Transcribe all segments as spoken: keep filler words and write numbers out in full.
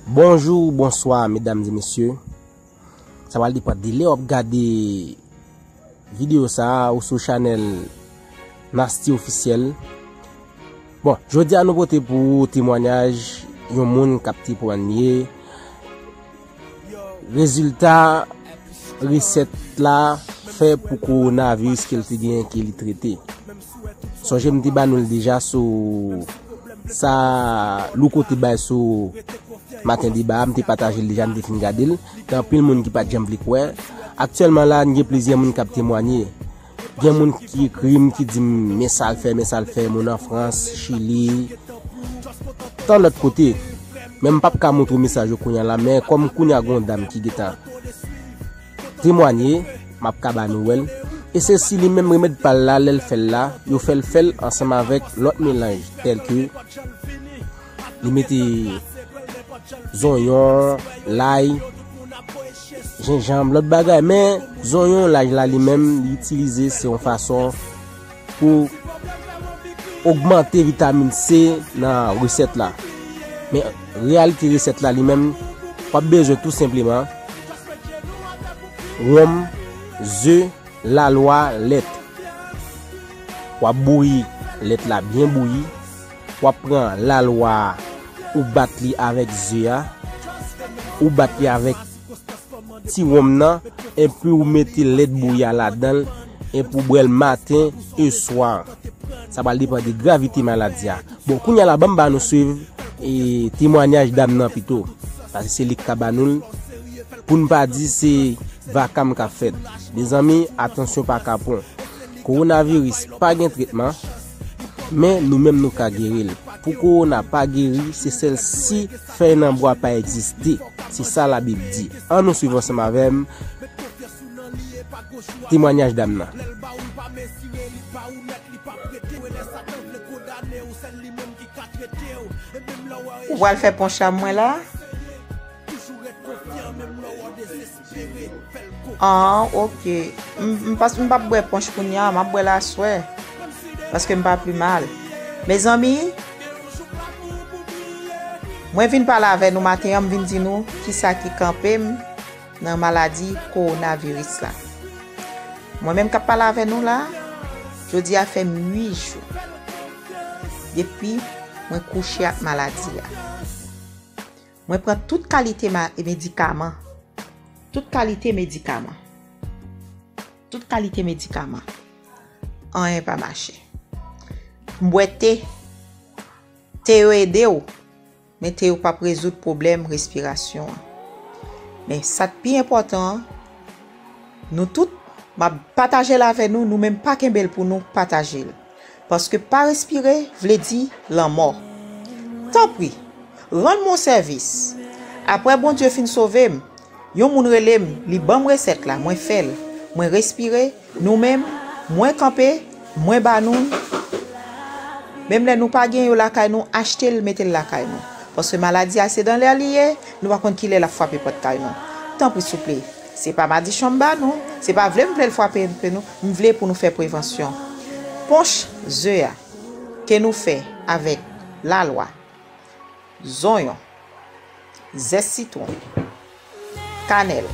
Bonjou, bonswa, medam e mesye. Sa pral depann de lè w ap gade videyo sa a ou sou chanèl Nasty Officiel. Bon, jodi a nou pote pou ou temwanyaj yon moun k ap temwanye rezilta resèt la fè pou kowonaviris ke l te genyen ke li trete. Sonje m te ba nou l deja sou sa Louko te bay sou Maten Deba a, m te pataje l deja, m te fin gade l. Gen anpil moun ki pa t janm vle kwè. Aktyèlman la, n gen plizyè moun k ap temwanye. Gen moun ki ekri m, ki di m, men sa l fè, men sa l fè, moun an Frans, Chili, tan lòt kote. Men m p ap ka montre w mesaj yo kounye a la, men kòm kounye a gen yon dam ki gentan temwanye, m ap ka ba nou wè l. E se si li menm remèd pa l la, lè l fè l la, yo fè l fè l ansanm avèk lòt melanj, tèlke li mete zonyon, lay, jenjanm, lòt bagay. Men zonyon, lay la li menm, li itilize se yon fason pou ogmante vitamin C nan resèt la. Men reyalite resèt la li menm, w ap bezwen tou senpleman wonm, ze, lalwa, lèt. W ap bouyi lèt la byen bouyi. W ap pran lalwa a, ou bat li avèk ze a, ou bat li avèk ti wonm nan, epi ou mete lèt bouyi a ladan l, epi ou bwè l maten e swa. Sa pral depann de gravite maladi a. Bon, kounye a la, ban m ba nou swiv e temwanyaj dam nan pito. Paske se li k ka ba nou l. Pou n pa di se vakam k ap fèt. Mezanmi, atansyon pa kapon. Kowonaviris pa gen tretman, men nou menm nou ka geri l. Pou kowona pa geri, se sèl si fèy nan bwa pa egziste. Se sa Labib di. Ann nou swiv ansanm avè m temwanyaj dam nan. Ou pral fè ponch a mwen la? Ah, ok. M, m pas, m p ap bwè ponch kounye a, m ap bwè l aswè. Paske m pa pi mal. Mezanmi, mwen vin pale avè nou maten an, m vin di nou kisa ki kanpe m nan maladi kowonaviris la. Mwen menm k ap pale avè nou la, jodi a fè m uit jou depi mwen kouche ak maladi a. Mwen pran tout kalite ma-, medikaman. Tout kalite medikaman. Tout kalite medikaman. Anyen pa mache. M bwè te. Te yo ede w, men te yo p ap rezoud pwoblèm respirasyon an. Men sa k pi enpòtan an, nou tout, m ap pataje l avè nou, nou menm pa kenbe l pou nou, pataje l. Paske pa respire vle di lanmò. Tanpri, rann mwen yon sèvis. Apre Bondye fin sove m, yon moun rele m, li ban m resèt la, mwen fè l. Mwen respire, nou menm, mwen kanpe, mwen ba nou l. Menm lè nou pa gen yo lakay nou, achte l, mete l lakay nou. Paske maladi a se nan lè li ye, nou pa konn kilè l ap frape pòt kay nou. Tanpri souple, se pa madichon m ba nou, se pa vle m vle l frape nou, m vle pou nou fè prevansyon. Ponch ze a ke nou fè avèk lalwa, zonyon, zès sitwon, kanèl,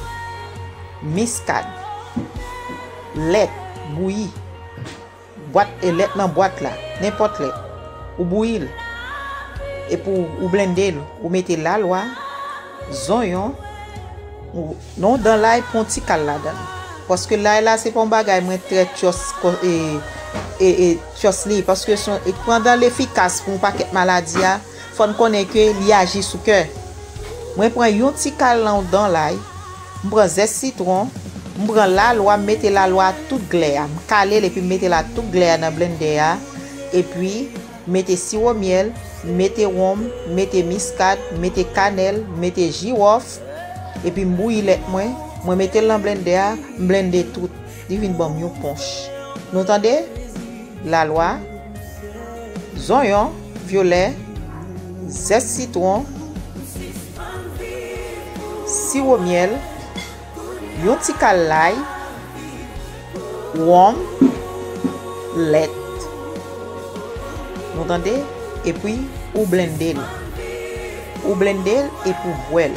miskad, lèt bouyi, bwat e lèt nan bwat la, nenpòt lèt, ou bouyi l, epi w, ou blende l, ou mete lalwa, zonyon, ou, non, dan lay, pran yon ti kal ladan l. Paske lay la, se pa yon bagay mwen trè tyòs ko-, e, e, e, tyòs li. Paske se yon, e pandan l efikas pou yon pakèt maladi a, fò n konnen ke li aji sou kè. Mwen pran yon ti kal nan yon dan lay, m pran zès sitwon, m pran lalwa, m mete lalwa a tout glè a, m kale l epi m mete l a tout glè a nan blendè a, epi m mete siwo myèl, m mete wonm, m mete miskad, m mete kanèl, m mete jiwòf, epi m bouyi lèt mwen, mwen mete l nan blendè a, m blende tout, li vin ban m yon ponch. Nou tande? Lalwa, zonyon vyolè, zès sitwon, siwo myèl, yon ti kal lay, wonm, lèt. Nou tande? Epi ou blende l. Ou blende l epi w bwè l.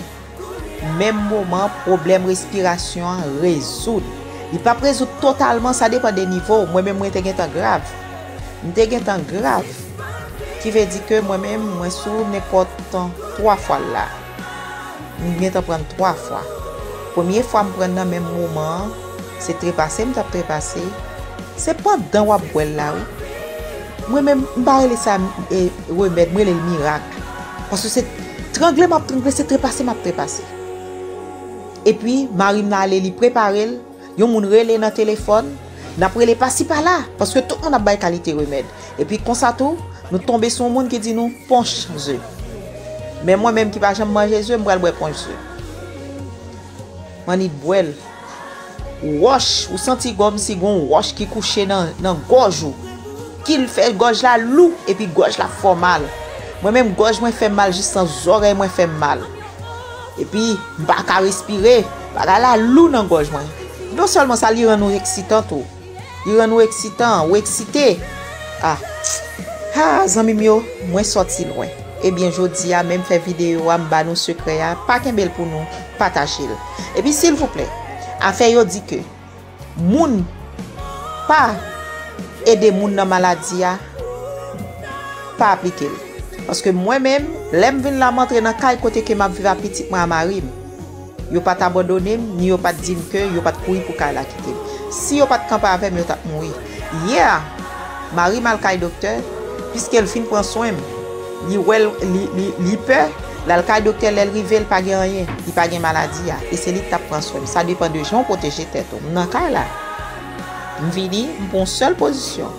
Menm moman, pwoblèm respirasyon an rezoud. Li p ap rezoud totalman, sa depann de nivo w. Mwen menm, mwen te gentan grav. M te gentan grav. Ki vle di ke mwen menm, mwen sou nenpòt twa fwa l la. M gentan pran l twa fwa. Premye fwa m pran l nan menm moman an, se trepase m t ap trepase. Se pandan w ap bwè l la, wi. Mwen menm, m pa rele sa, e, remèd, m rele l mirak. Paske se trangle m ap trangle, se trepase m ap trepase. Epi, mari m nan ale, li prepare l, yon moun rele nan telefòn, n ap rele pasi pala, paske tout moun ap bay kalite remèd. Epi konsa tou, nou tonbe sou yon moun ki di nou ponch ze. Men mwen menm ki pa janm manje ze, m pral bwè ponch ze. M annik bwè l. Wòch, ou santi kòmsi gon wòch ki kouche nan, nan gòj ou. Ki l fè gòj la lou, epi gòj la fè w mal. Mwen menm, gòj mwen fè m mal jis nan zòrèy mwen fè m mal. Epi, m pa ka respire. Bagay la lou nan gòj mwen. Non sèlman sa, li rann ou eksitan tou. Li rann ou eksitan, ou eksite. Ah. Ah, zanmi m yo, mwen sòti lwen. Ebyen, jodi a, menm fè videyo a, m ba nou sekrè a, pa kenbe l pou nou, pataje l. Epi, silvouplè, afè yo di ke moun pa ede moun nan maladi a, pa aplike l. Paske mwen menm, lè m vin la, m antre nan kay kote ke m ap viv ak pitit mwen ak mari m. Yo pa t abandone m, ni yo pa t di m ke yo pa t kouri pou kay la kite m. Si yo pa t kanpe avè m, yo t ap mouri. Yè a, mari m al kay doktè, piske l fin pran swen m. Li wè l, li, li, li pè, l al kay doktè, lè l rive, l pa gen anyen, li pa gen maladi a, e se li k t ap pran swen m. Sa depann de jan w pwoteje tèt ou. M nan kay la. M vini, m pran yon sèl pozisyon.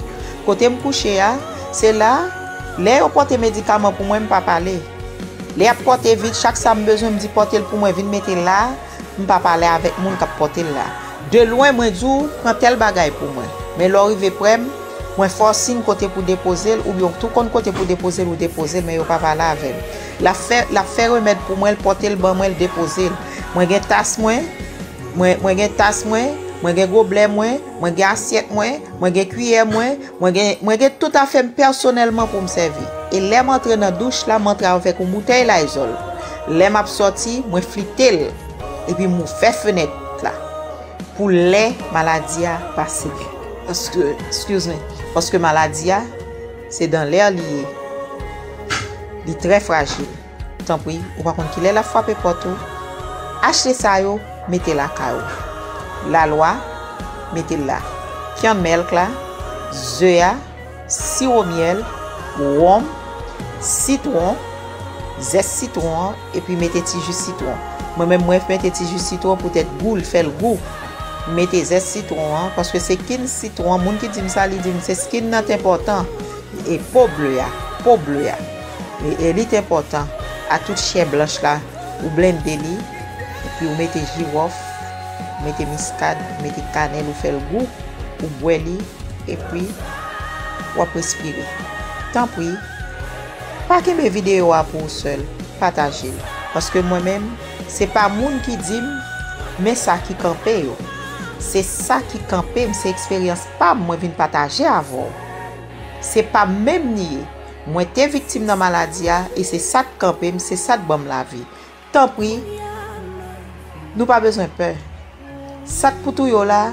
Kote m kouche a, se la, lè yo pote medikaman pou mwen, m pa pale. Lè y ap pote vit, chak sa m bezwen, m di pote l pou mwen, vin mete l la, m pa pale avèk moun k ap pote l la. De lwen, mwen di w, pran tèl bagay pou mwen. Men lè w rive prè m, mwen fè w siy kote pou depoze l, oubyen w tou konn kote pou depoze l, ou depoze l, men yo pa pale avè m. L ap fè, l ap fè remèd pou mwen, l pote l ban mwen, l depoze l. Mwen gen tas mwen, mwen, mwen gen tas mwen, mwen gen goblè mwen, mwen gen asyèt mwen, mwen gen kiyè mwen, mwen gen, mwen gen tout afè m pèsonèlman pou m sèvi. E lè m antre nan douch la, m antre avèk yon boutèy Lysol. Lè m ap sòti, mwen flite l. Epi m ouvè fenèt la. Pou lè maladi a pase. Paske, excuse me, paske maladi a, se dans l'air li ye. Li trè frajil. Tanpri, ou pa konn kilè l ap frape pòt ou. Achte sa yo, mete lakay ou. Lalwa, mete l la. Canned milk la, ze a, siwo myèl, wonm, sitwon, zès sitwon an, epi mete ti ji sitwon. Mwen menm, mwen mete ti ji sitwon poutèt gou l, fè l gou. M mete zès sitwon an, paske se skin sitwon an, moun ki di m sa, li di m se skin nan t enpòtan. E po ble a, po ble a. E, e li t enpòtan. A tout chè blanch la, ou blende li, epi ou mete jiwòf, ou mete miskad, ou mete kanèl, ou fè l gou, ou bwè li, epi w ap respire. Tanpri, pa kenbe videyo a pou ou sèl, pataje l. Paske mwen menm, se pa moun ki di m, men sa ki kanpe yo. Se sa ki kanpe m, se eksperyans pa m mwen vin pataje avè w. Se pa m menm li ye. Mwen te viktim nan maladi a e se sa k kanpe m, se sa k ban m lavi. Tanpri, nou pa bezwen pè. Sa k pou touye w la,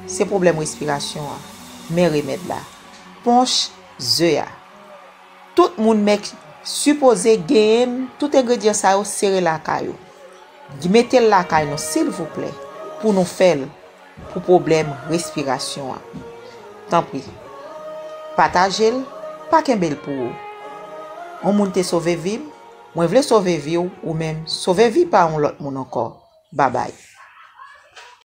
se pwoblèm respirasyon an. Men remèd la. Ponch ze a. Tout moun mèt sipoze genyen tout engredyan sa yo sere lakay ou. Mete l lakay nou, silvouplè, pou nou fè l pou pwoblèm respirasyon an. Tanpri, pataje l, pa kenbe l pou ou. Yon moun te sove vi m, mwen vle sove vi w, ou menm, sove vi pa yon lòt moun ankò. Babay.